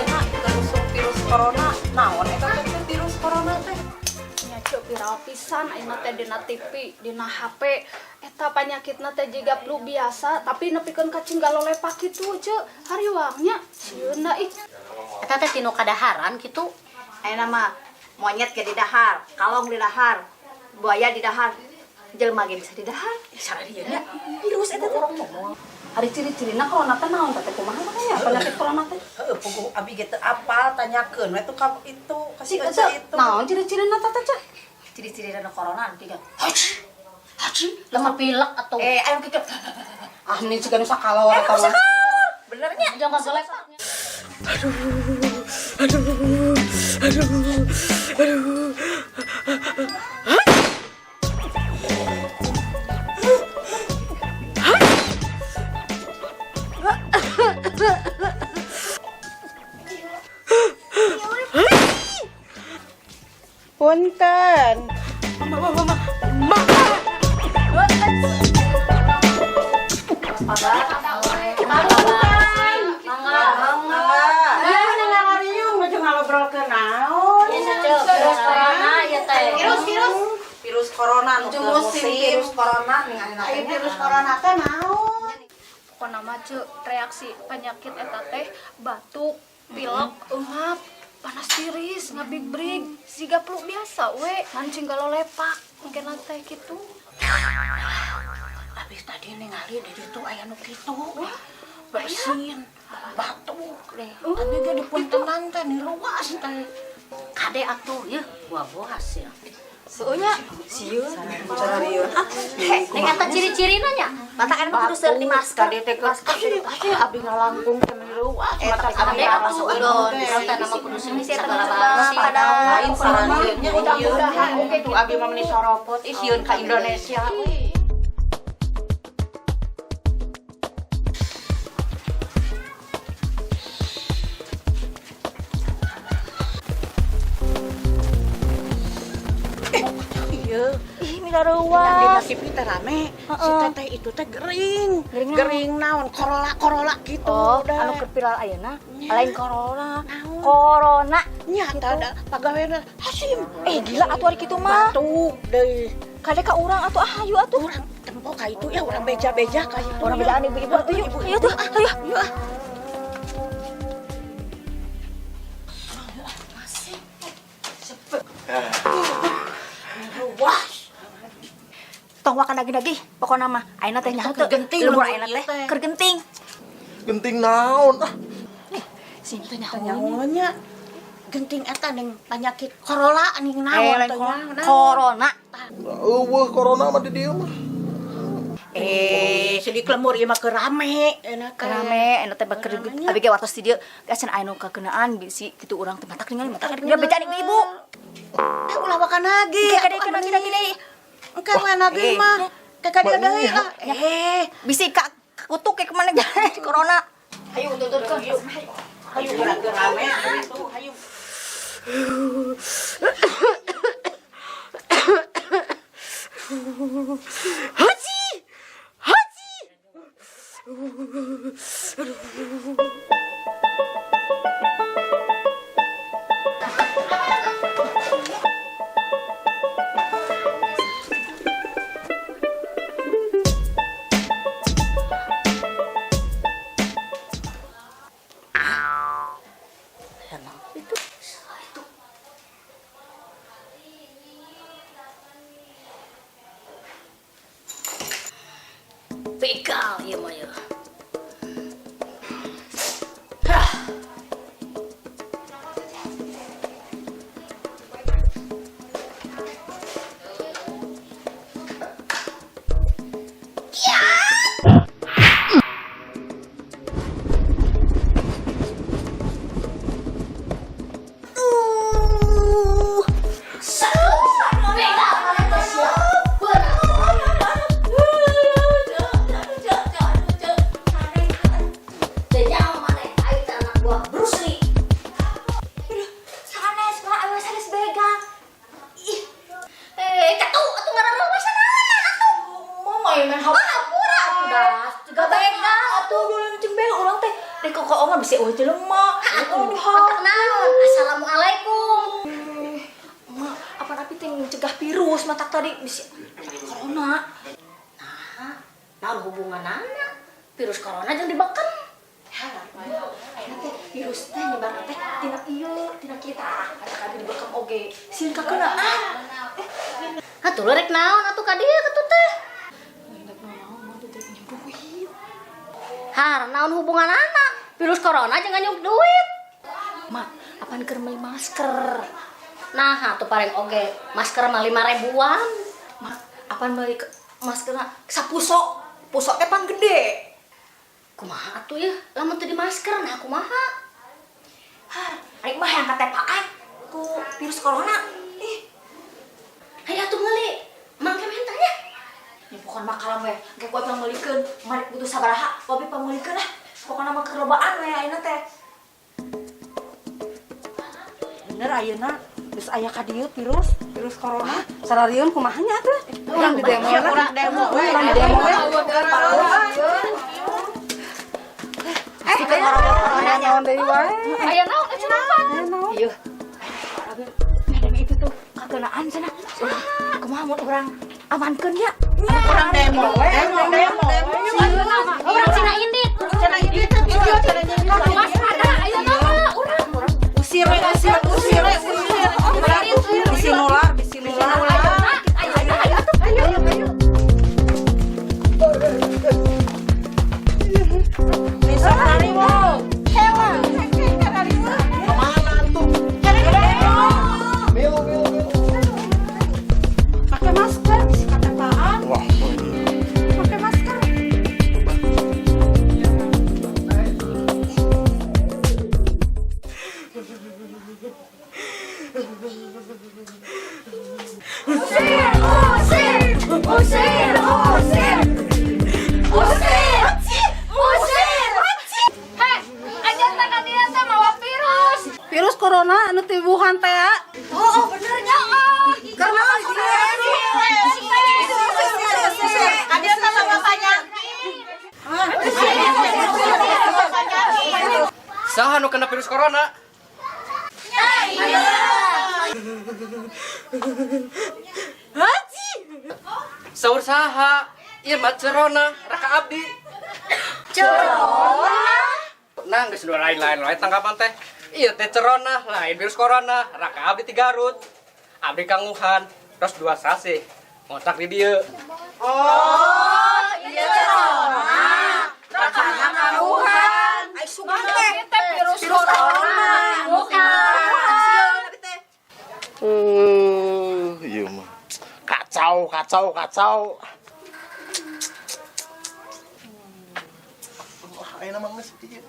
Ayeuna keur usum virus corona. Naon eta teh virus corona teh? Nya, Ceu, viral pisan ayeuna teh dina TV, dina HP. Eta panyakitna teh jiga flu biasa, tapi nepikeun ka cingga lolepak kitu, Ceu. Hariwangnya sieun ih. Eta teh tinu kadaharan kitu. Ayeuna mah monyet ge didahar, kalong didahar, buaya didahar, jelema ge bisa didahar. Salah dia nya. Virus eta teh. Ari ciri-cirina corona teh naon teh, kumaha teh ya penyakit corona teh? Heueuh, puguh abi ge teu apal, tanyakeun we tuh ka itu, ka si Ceu, Ece itu. Naon ciri-cirina teh, Ceu? Ciri-ciri corona anu tiga. Haji. Haji, lemah pilek atau Eh, ayo kitu. Ah, ini juga nu sakalor eta mah. Benernya. Jangan gelepak. Aduh, aduh, aduh. Punten. Mama, mama, mama. Mangga. Mangga. Nah, ngariung nuju ngalobrolkeun naon? Virus corona ya teh. Virus, virus. Virus corona nu Nuju keur musim musim. virus corona ningali Ayo virus corona teh naon? Pokona mah, Ceu, reaksi penyakit eta teh batuk, pilek, engap, panas tiris, ngabig-brig, siga flu biasa we, mancing galolepak, mungkin teh kitu. Habis tadi ningali di ditu aya nu kitu. Bersin, batuk deh. Tapi ge dipuntenan teh niruas teh. Kade atuh yeuh, buah-buah ya. Seunya sieun. Cararieu. Ning eta ciri-cirina nya. Mata kan mah kudu seueur di masker. Kade teh keur pasti abi ngalangkung teh niruas. Eh, tapi Kade abi atuh masuk udon, teh. urang teh nama kudu seni Isi eta segala mah basi. pada Lain sararieun nya ieu. Mudah-mudahan oke. Tuh abi mah meni soropot ih sieun ka Indonesia. Iya. Ih, mila Yang di reuas. TV teh rame, si teteh itu teh gering. Gering naon? Gering naon? Corona corona gitu. Oh, udah. anu keur viral ayeuna, lain corona. Naon? Corona. Nya tah da pagaweana Hasim. Eh, gila atuh ari kitu mah. Batuk deui. Kade ka urang atuh, ah, hayu atuh. Urang tempo ka itu ya, urang beja-beja ka itu. Urang ya. bejaan ibu-ibu atuh yuk. Ayo tuh, ayo. Yuk ah. Wah, Tong wakan lagi-lagi, pokona mah ayeuna teh nyaho teu. Keur genting Lembur lembur ayeuna ieu teh teh. keur genting. Genting naon ah? Sing teh nyaho. Nyahonya genting eta ning penyakit corona ning naon Eh, lain teh corona. naon. Corona. Euweuh corona mah di dieu mah. Eh, sedih lemur ieu mah keur rame enak teh. Rame, enak teh baker abi ge wartos di dieu, geus cenah aya nu kakenaan bisi kitu urang teh matak ningali matak dia bejaan ibu-ibu. Eh, ulah wakan lagi. Ke kade kana kira kira. Engke we nagih Eh. mah. Ke kade deui lah. Eh, Bisi ka kutuk ke kemana corona. Hayu tuturkeun yuk. Hayu urang keur rame itu, hayu. Haji! Haji! Itu. Begal ieu mah ya. Hah. Begal. tadi bisi corona. Nah, naon hubunganana? Virus corona jeung dibeken. Ayeuna teh virus teh nyebar teh tina ieu, tina kita. Kata kami dibekem oge, sieun kakeunaan. Atuh rek naon atuh ka dieu atuh teh? Rek naon mah teh pinjem duit. Har, naon hubunganana? Virus corona jeung nganyuk duit. Mak, apaan keur meuli masker? Nah, atuh paling oge masker mah 5 ribuan. Mak, apaan meuli maskerna sapuso? Puso teh pan gede. Kumaha atuh ya? Lamun teu di masker nah kumaha? Har, ari mah yang katepaan ku virus corona. Ih, Hayu atuh meuli. Mang ke menta nya. ya pokokna mah kalem we. Engke ku abi meulikeun, mari butuh sabaraha, ku abi pameulikeun lah. Pokokna mah keur lobaan we ayeuna teh. Bener ayeuna geus aya ka dieu virus, virus corona. Sararieun kumaha nya atuh? Urang di demo lah. Urang demo we. Urang di demo we. Eh, corona Naon deui wae. Aya naon eh cenah pan? Aya naon? Iya. Abi, itu tuh kakeunaan cenah. Kumaha mun urang amankeun ya? Urang demo we, demo demo. Urang Cina indit. Cenah indit, cenah indit. Waspada ayeuna mah urang. Usir we, usir, usir we, usir. Bisi nular, bisi nular. Ayeuna ayo atuh. Ayo, ayo. Nisa harimu. Kemana tuh? Milu, milu, milu. Pakai masker, bisi katepaan. Wah, Pakai masker. Usir, usir, usir, usir. Usir, usir. Heh, anjeun teh ka dieu teh mawa virus. Virus corona anu ti Wuhan teh ya. Oh, bener nya. Karena Ada sama bapaknya. Saha nu kena virus corona? Haji. Saur saha? Ieu mah cerona, raka abdi. Cerona? Nah, geus nu lain-lain lain tanggapan teh. Ieu teh cerona, lain virus corona, raka abdi ti Garut. Abdi kang Wuhan, terus 2 sasih. Ngontrak di dieu. Oh, iya cerona. Rakana ka Wuhan. Ai sugan teh Teh virus corona. Bukan. Iya mah. Kacau, kacau, kacau. Wah, ayeuna mah geus ieu.